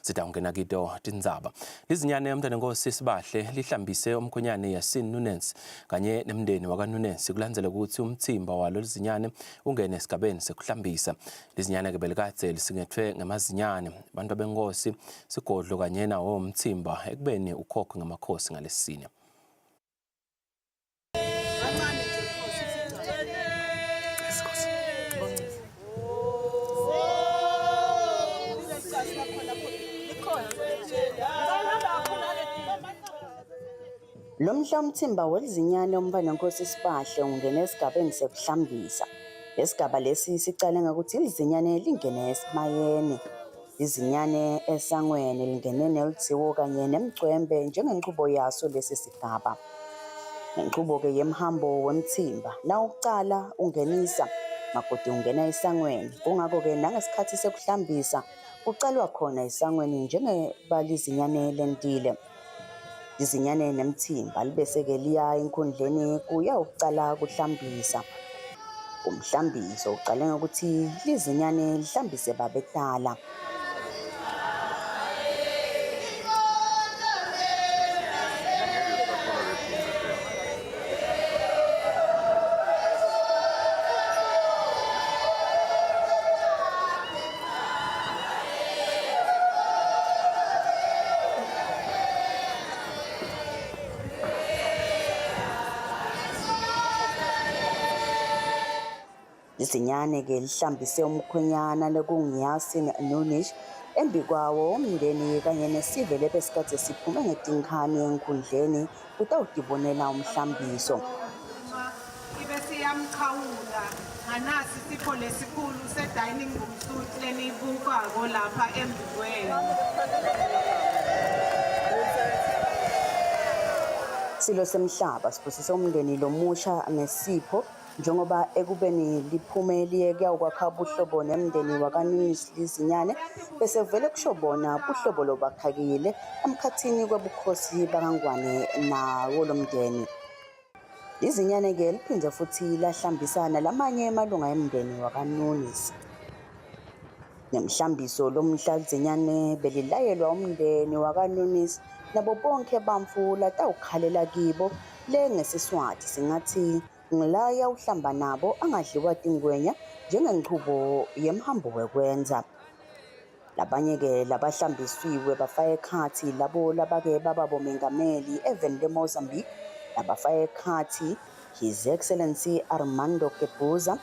Sitawungena kito tindzaba. Lizinyane umntanenkosi Sibahle lihlambise umkhonyane Yasin Nunens kanye nemndeni wakaNunens kulandzela ukuthi umtsimba walo lizinyane ungene esigabeni sekuhlambisa. Lizinyane ke belikadze lisingetfwe ngemazinyane. Abantu benkosi sigodlo kanye nawo umtsimba ekubeni ukhokhwe ngamakhosi ngalesine. Lo mhla umthimba welizinyane umntwanenkosi Sibahle ungene esigabeni sekuhlambisa. Lesigaba lesi sicale ngekuthi lizinyane lingene esibayeni. Lizinyane esangweni lingene nelidziwo kanye nemcwembe njengenchubo yaso lesi sigaba. Ngenchubo-ke yemhambo wemtsimba nawucala ungenisa makoti ungena esangweni. Kungako-ke nangesikhathi sekuhlambisa kucalwa khona esangweni njengeba lizinyane lentile. Lizinyane nemtsimba libese-ke liya enkhundleni kuyawucala kuhlambisa. Umhlambiso ucale ngekuthi lizinyane lihlambise babetala. Lizinyane-ke lihlambise umkhwenyana lekunguYasin Nunish embikwawo umndeni kanye nesive lebesikadze siphume ngetinkhani enkhundleni kutawutibonela umhlambiso. Ibe siyamchawula nganasi sipho lesikhulu se-dining room suite leniyibukako lapha embi kwenu. Silo semhlaba sibusise umndeni lomusha ngesipho njengoba ekubeni liphume liye kuyawukwakha buhlobo nemndeni wakaNunis Lizinyane bese kuvele kusho bona buhlobo lobakhakile emkhathini kwebukhosi bakaNgwane nawo lomndeni. Lizinyane-ke liphindze futhi lahlambisa nalamanye emalunga emndeni wakaNunis. Ngemhlambiso lomhla lizinyane belilayelwa umndeni wakaNunis nabo bonkhe bantfu latawukhalela kibo le ngesiSwati singatsi ngilaya uhlamba nabo angadliwa tingwenya njengenchubo yemhambo wekwenza. Labanye-ke labahlambisiwe bafaka ekhatsi labo labake baba bomengameli eveni leMozambique labafaka ekhatsi His Excellency Armando Guebuza,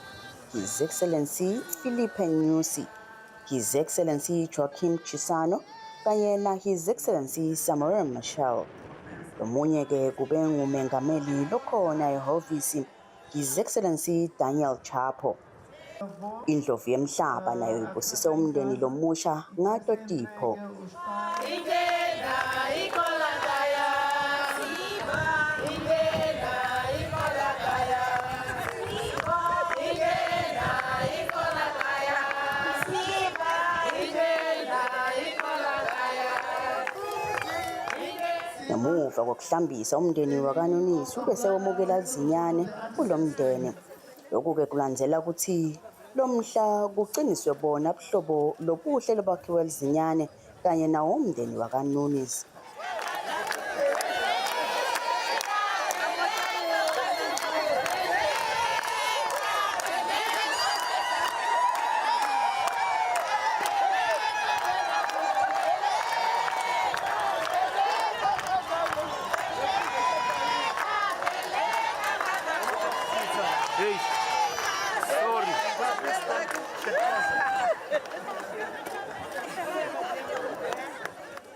His Excellency Filipe Nyusi, His Excellency Joaquim Chissano kanye na His Excellency Samora Machel. Lomunye-ke kube ngumengameli lokhona ehhovisi His Excellency Daniel Chapo. Indlovu yemhlaba nayo ibusise umndeni lomusha ngato tipho. Ngemuva kokuhlambisa umndeni wakaNonisi ube sewemukela lizinyane kulo mndeni. Lokhu-ke kulandzela kutsi lomhla kuciniswe bona buhlobo lobuhle lobakhiwe lizinyane kanye nawo umndeni wakaNunes.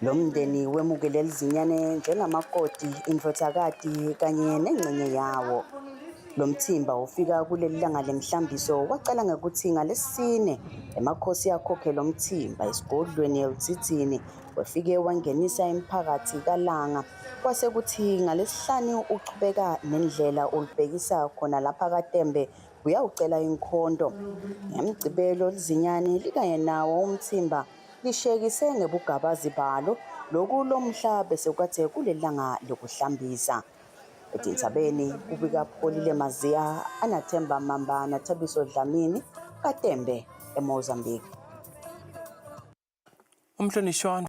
Lo mndeni wemukele lizinyane njengamakoti, indvodzakati kanye nengxenye yawo. Lo mthimba ufika kuleli langa lemhlambiso wacala ngekutsi ngalesine emakhosi akhokhe lo mthimba esigodlweni eLudzidzini wefike wangenisa imiphakatsi kaLanga Kwase kuthi ngalesihlanu uchubeka nendlela ulibhekisa khona lapha kaTembe uyawucela inkhonto. Ngemgcibelo lizinyane likanye nawo umtsimba lishekise ngebugabazi balo loku lomhla bese kwathe kulelanga lokuhlambisa. Etindzabeni kubika Pholile Maziya, Anathemba Mamba naThabiso Dlamini kaTembe eMozambique. Umhlonishwa.